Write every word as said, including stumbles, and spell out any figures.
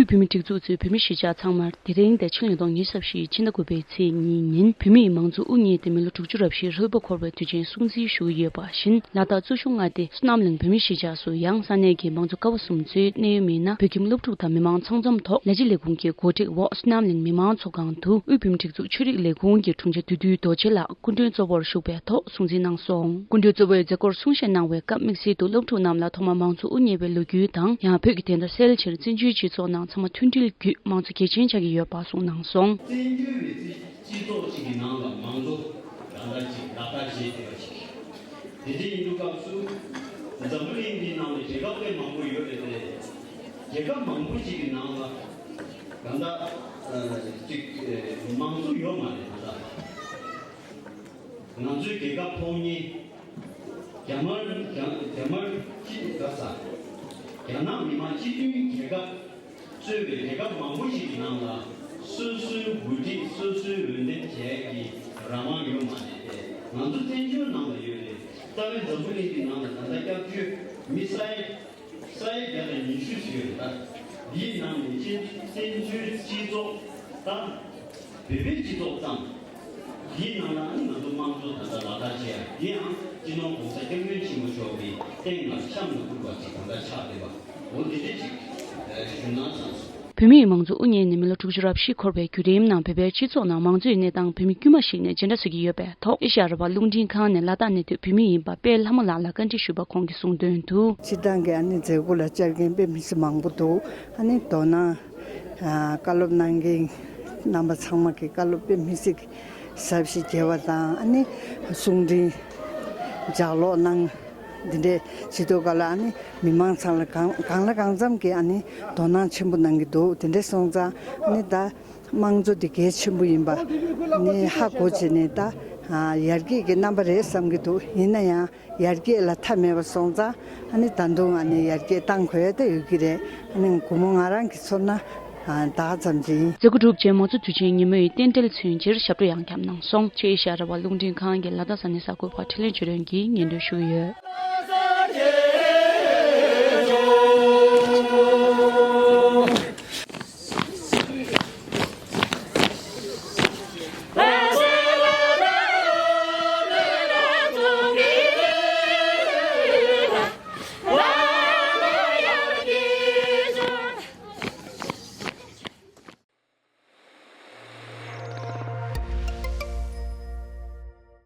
བོད་མིའི་སྒྲིག་འཛུགས་གཙོས་བོད་མི་གཞིས་ཆགས་ཚང་མར་དེ་རིང་སྟེ་ཕྱི་ལོ་ཉིས་སྟོང་ཉི་ཤུ་རྩ་བཞི་ཕྱི་ཟླ་དགུ་པའི་ཚེས་གཉིས་ཉིན་བོད་མིའི་མང་གཙོ་དབུ་བརྙེས་ཏེ་མི་ལོ་དྲུག་ཅུ་རེ་བཞི་རོལ་པ་འཁོར་བའི་དུས་ཆེན་སྲུང་བརྩི་ཞུ་གི་ཡོད་པ་བཞིན། ལ་དྭགས་གཙོ་བྱུང་མངའ་སྡེ་བསོད་ནམས་གླིང་བོད་མིའི་གཞིས་ཆགས་སུ་ཡང་ས་གནས་ཀྱི་མང་གཙོ་ཀ་བ་གསུམ་གཙོས་གནད་ཡོད་མི་སྣ་བོད་ཁྱིམ་སློབ་ཕྲུག་དང་མི་མང་ཚང་འཛོམས་ཐོག་ལས་བྱེད་ལས་ཁུངས་ཀྱི་གོ་སྒྲིག་འོག་བསོད་ནམས་གླིང་མི་མང་ཚོགས་ཁང་དུ་དབུས་བོད་མིའི་སྒྲིག་འཛུགས་ཆོས་རིག་ལས་ཁུངས་ཀྱི་དྲུང་ཆེ་བདུད་འདུལ་རྡོ་རྗེ་ལགས་སྐུ་མགྲོན་གཙོ་བོར་ཞུགས་པའི་ཐོག་སྲུང་བརྩི་གནང་སོང་། སྐུ་མགྲོན་གཙོ་བོས་མཛད་སྒོར་གསུང་བཤད་གནང་བའི་སྐབས་དམིགས་བསལ་དུ་སློབ་ཕྲུག་རྣམས་ལ་ཐོག་མར་མང་གཙོ་དབུ་བརྙེས་པའི་ལོ་རྒྱུས་དང་ཡང་བོད་ཀྱི་བདེན་མཐའ་གསལ་ཕྱིར་བཙན་བྱོལ་སྤྱི་ཚོགས་ནང་ཚང་མ་མཐུན་སྒྲིལ་བརྒྱུད་མང་གཙོ་གལ་ཆེན་ཆགས་ཀྱི་ཡོད་པ་གསུངས་གནང་སོང་། བཙན་བྱོལ་བའི་སྤྱི་སྤྱི་ཚོགས་གཅིག་གི་ནང་ལ་མང་གཙོ་ད་ལྟ་ཅིག་ལག་བསྟར་བྱེད་བསྡད་པ་ཞིག་རེད། དེ་འདྲ་ཡིན་དུས་སྐབས་སུ་འཛམ་བུ་གླིང་འདིའི་ནང་ལ་རྒྱལ་ཁབ་དཔེ་མང་པོ་ཡོད་རེད་དེ། རྒྱལ་ཁབ་མང་པོ་ཞིག་གི་ནང་ལ་ད་ལྟ་ཨ་ཅིག་ཨ་མང་གཙོ་ཡོད་མ་རེད་ད་ལྟ། ང་ཚོའི་རྒྱལ་ཁབ་ཕོག་མཁན་རྒྱ་དམར་རྒྱ་རྒྱ་དམར་སྤྱི་ག་ས་རྒྱ་ནག་མི་དམངས་སྤྱི་མཐུན་རྒྱལ་ཁབ་གཙོས་པའི་རྒྱལ་ཁབ་མང་པོ་ཞིག་གི་ནང་ལ་སོ་སོའི་འགོ་ཁྲིད་སོ་སོའི་འོས་འདེམས་བྱེད་ཀྱི་རང་དབང་ཡོད་མ་རེད་དེ། ང་ཚོ་བཙན་བྱོལ་ནང་ལ་ཡོད་རེད། རྩ་བའི་འཛམ་བུ་གླིང་གི་ནང་ལ་ད་ལྟ་སྐྱབས་བཅོལ་མི་ས་ཡ་ས་ཡ་བརྒྱ་དང་ཉི་ཤུ་ཞིག་ཡོད་རེད་ད། འདིའི་ནང་ནས་བཙན་བཙན་བྱོལ་སྤྱི་ཚོགས་དང་། བོད་པའི་སྤྱི་ཚོགས་ཙམ། དེའི་ནང་ལ་ནི་ང་ཚོ་དམངས་གཙོ་ད་ལྟ་ལག་བསྟར་བྱེད་ཡ་དེ་ཡང་སྤྱི་ནོར་༸གོང་ས་༸སྐྱབས་མགོན་ཆེན་པོ་མཆོག་གི་སྟེང་ལ་གཤམ་ལ་བཀུར་བ་ཅིག་ད་ལྟ་ཆགས་བསྡད་པ་འོ་དེ་འདྲ་ཅིག་ཞུ་ན་བསམ་སོང་། བོད་མིའི་མང་གཙོ་དབུ་བརྙེས་ནས་མི་ལོ་དྲུག་ཅུ་རེ་བཞི་འཁོར་བའི་བརྒྱུད་རིམ་ནང་བོད་པའི་སྤྱི་ཚོགས་ནང་མང་གཙོའི་གནས་སྟངས་བོད་མི་དཀྱུས་མ་ཞིག་ནས་ཇི་འདྲ་བཟོ་གི་ཡོད་པའི་ཐོག་ཨེ་ཤ་ཡ་རང་དབང་རླུང་འཕྲིན་ཁང་ནས་ལ་དྭགས་གནས་སྡོད་བོད་མི་ཡིན་པ་དཔལ་ལྷ་མོ་ལགས་ལ་བཀའ་འདྲི་ཞུས་པ་ཁོང་གིས་གསུངས་དོན་དུ། སྤྱིར་བཏང་གི་ཨ་ནི་མཛད་སྒོ་ལ་བཅར་མཁན་དཔེ་མི་སྲིད་མང་པོ་འདུག་ཨ་ནི་དོ་སྣང་། ཨ་བཀའ་སློབ་གནང་མཁན་རྣམ་པ་ཚང་མ་གི་བཀའ་སློབ་དཔེ་མི་སྲིད་ཟབ་ཞིང་རྒྱས་པ་དང་ཨ་ནི་གསུང་འཕྲིན་ལྗགས་ཀློག་གནང་འདི་འདྲའི་བྱེད་དུས་སྐབས་ལ་ཨ་ནི་མི་མང་ཚང་ལ་གང་གང་ལ་གང་འཚམ་གྱི་ཨ་ནི་དོ་སྣང་ཆེན་པོ་གནང་གི་འདུག་དེ་འདྲ་སོང་ཙང་ཨ་ནི་ད་དམངས་གཙོ་འདི་གལ་ཆེན་པོ་ཡིན་པ་ནི་ཧ་གོ་བྱས་ནས་ད་ཡར་རྒྱས་ཀྱི་རྣམ་པ་རེད་བསམ་གྱི་འདུག་ཡིན་ན་ཡང་། ཡར་རྒྱས་ལ་མཐའ་མེད་པ་སོང་ཙང་ཨ་ནི་ད་དུང་ཨ་ནི་ཡར་རྒྱས་གཏང་དགོས་ཡ་ད་ཡོད་ཀྱི་རེད། ཨ་ནི་སྒོར་མོ་ང་རང་གི་ཚོར་ན་ཨ་ད་ཙམ་ཅིག་ཡིན། མཛད་སྒོ་གྲུབ་རྗེས་མང་གཙོ་དུས་ཆེན་ཉིན་མོའི་རྟེན་འབྲེལ་མཚོན་ཕྱིར་ཞབས་བྲོ་ཡང་བརྒྱབ་གནང་སོང་། ཆེས་ཤར་བ་རླུང་འཕྲིན་ཁང་གི་ལ་དྭགས་ས་གནས་གསར་འགོད་པ་འཕྲིན་ལས་ཆོས་སྒྲོན་གྱིས་སྙན་སྒྲོན་ཞུས་ཡོད།